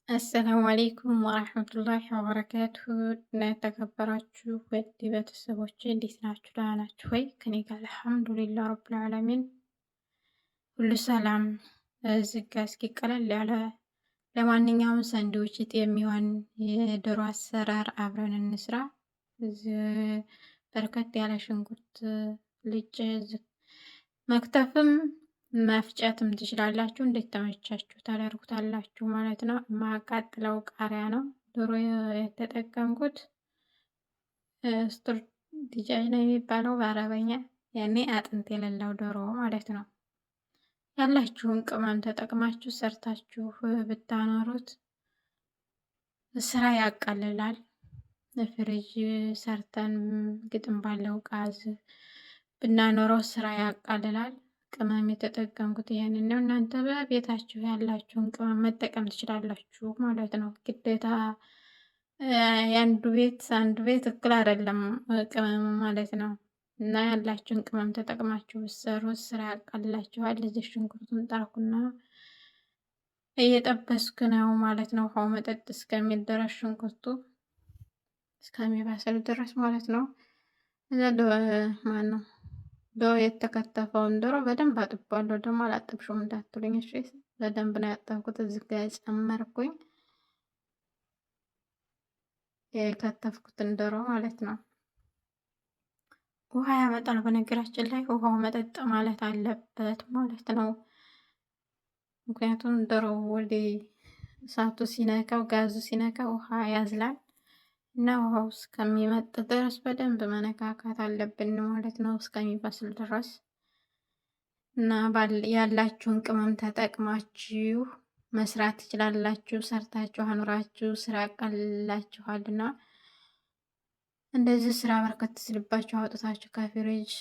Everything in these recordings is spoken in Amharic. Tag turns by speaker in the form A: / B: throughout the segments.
A: السلام عليكم ورحمة الله وبركاته። እና የተከበራችሁ ውድ ቤተሰቦች እንዴት ናችሁ? ደህና ናችሁ ወይ? ከኔ ጋር الحمد لله رب العالمين ሁሉ ሰላም። እዚህ ጋ እስኪ ቀለል ያለ ለማንኛውም ሰንድዊች የሚሆን የዶሮ አሰራር አብረን እንስራ። እዚህ በርከት ያለ ሽንኩርት ልጬ መክተፍም መፍጨትም ትችላላችሁ። እንዴት ተመቻችሁ ታደርጉታላችሁ ማለት ነው። የማቃጥለው ቃሪያ ነው። ዶሮ የተጠቀምኩት صدر دجاج ነው የሚባለው በአረበኛ፣ ያኔ አጥንት የሌለው ዶሮ ማለት ነው። ያላችሁን ቅመም ተጠቅማችሁ ሰርታችሁ ብታኖሩት ስራ ያቃልላል። ፍሪጅ ሰርተን ግጥም ባለው ቃዝ ብናኖረው ስራ ያቃልላል። ቅመም የተጠቀምኩት ይሄንን ነው። እናንተ በቤታችሁ ያላችሁን ቅመም መጠቀም ትችላላችሁ ማለት ነው። ግዴታ የአንዱ ቤት አንዱ ቤት እኩል አይደለም ቅመሙ ማለት ነው። እና ያላችሁን ቅመም ተጠቅማችሁ ብትሰሩት ስራ ያቃልላችኋል። እዚህ ሽንኩርቱን ጠርኩና እየጠበስኩ ነው ማለት ነው። ውሃው መጠጥ እስከሚል ድረስ ሽንኩርቱ እስከሚበስል ድረስ ማለት ነው። እዛ ማን ነው ዶሮ የተከተፈውን ዶሮ በደንብ አጥቧለሁ። ደግሞ አላጠብሽውም እንዳትሉኝ እሺ። በደንብ ነው ያጠብኩት። እዚህ ጋር ጨመርኩኝ የከተፍኩትን ዶሮ ማለት ነው። ውሃ ያመጣል። በነገራችን ላይ ውሃው መጠጥ ማለት አለበት ማለት ነው። ምክንያቱም ዶሮ ወደ እሳቱ ሲነካው ጋዙ ሲነካው ውሃ ያዝላል እና ውሃው እስከሚመጥ ድረስ በደንብ መነካካት አለብን ማለት ነው፣ እስከሚበስል ድረስ። እና ያላችሁን ቅመም ተጠቅማችሁ መስራት ትችላላችሁ። ሰርታችሁ አኑራችሁ ስራ ያቃልላችኋልና እንደዚህ ስራ በርከት ሲልባችሁ አውጥታችሁ ከፍሪጅ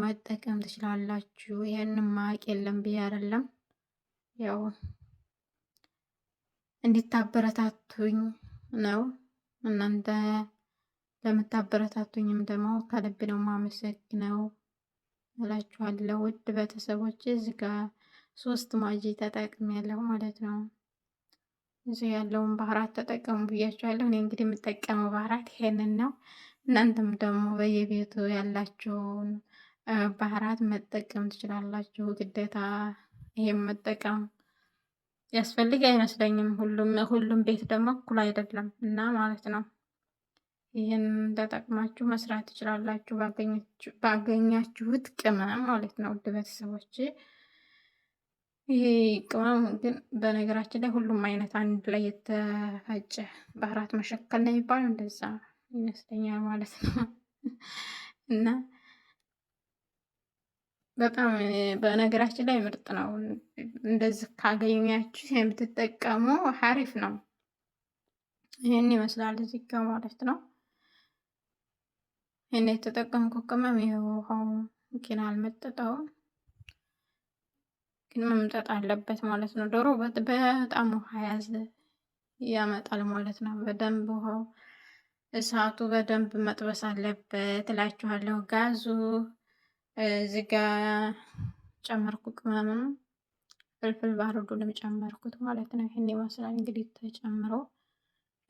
A: መጠቀም ትችላላችሁ። ይህንን ማወቅ የለም ብዬ አይደለም፣ ያው እንዲታበረታቱኝ ነው። እናንተ ለምታበረታቱኝም ደግሞ ከልብ ነው ማመሰግነው እላችኋለሁ። ውድ ቤተሰቦች እዚህ ጋ 3 ማጂ ተጠቅሜያለሁ ማለት ነው። እዚህ ያለውን ባህራት ተጠቀሙ ብያችኋለሁ። እኔ እንግዲህ የምጠቀመው ባህራት ይሄንን ነው። እናንተም ደግሞ በየቤቱ ያላችሁን ባህራት መጠቀም ትችላላችሁ። ግዴታ ይሄን መጠቀም ያስፈልግ አይመስለኝም። ሁሉም ቤት ደግሞ እኩል አይደለም እና ማለት ነው። ይህን ተጠቅማችሁ መስራት ትችላላችሁ ባገኛችሁት ቅመም ማለት ነው። ውድ ቤተሰቦች ይሄ ቅመም ግን በነገራችን ላይ ሁሉም አይነት አንድ ላይ የተፈጨ ባህራት መሸከል ነው የሚባለው እንደዛ ይመስለኛል ማለት ነው። እና በጣም በነገራችን ላይ ምርጥ ነው። እንደዚህ ካገኛችሁ የምትጠቀሙ ሀሪፍ ነው። ይህን ይመስላል እዚህ ጋ ማለት ነው። ይህን የተጠቀምኩ ቅመም የውሃው ግን አልመጠጠውም፣ ግን መምጠጥ አለበት ማለት ነው። ዶሮ በጣም ውሃ ያዘ ያመጣል ማለት ነው። በደንብ ውሃው እሳቱ በደንብ መጥበስ አለበት እላችኋለሁ። ጋዙ እዚህ ጋ ጨመርኩ ቅመምም ፍልፍል ባርዱንም ጨመርኩት ማለት ነው። ይህን ይመስላል እንግዲህ ተጨምሮ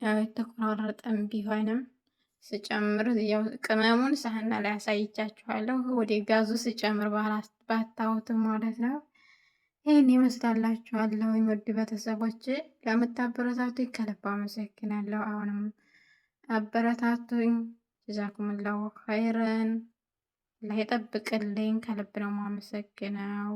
A: ያው የተቆራረጠም ቢሆንም ስጨምር ያው ቅመሙን ሳህና ላይ አሳይቻችኋለሁ። ወደ ጋዙ ስጨምር ባታዩትም ማለት ነው። ይህን ይመስላላችኋለሁ ውድ ቤተሰቦች፣ ለምታበረታቱኝ ከልብ አመሰግናለሁ። አሁንም አበረታቱኝ። ጀዛኩምላሁ ኸይረን። አላህ ይጠብቅልኝ። ከልብ ነው የማመሰግነው።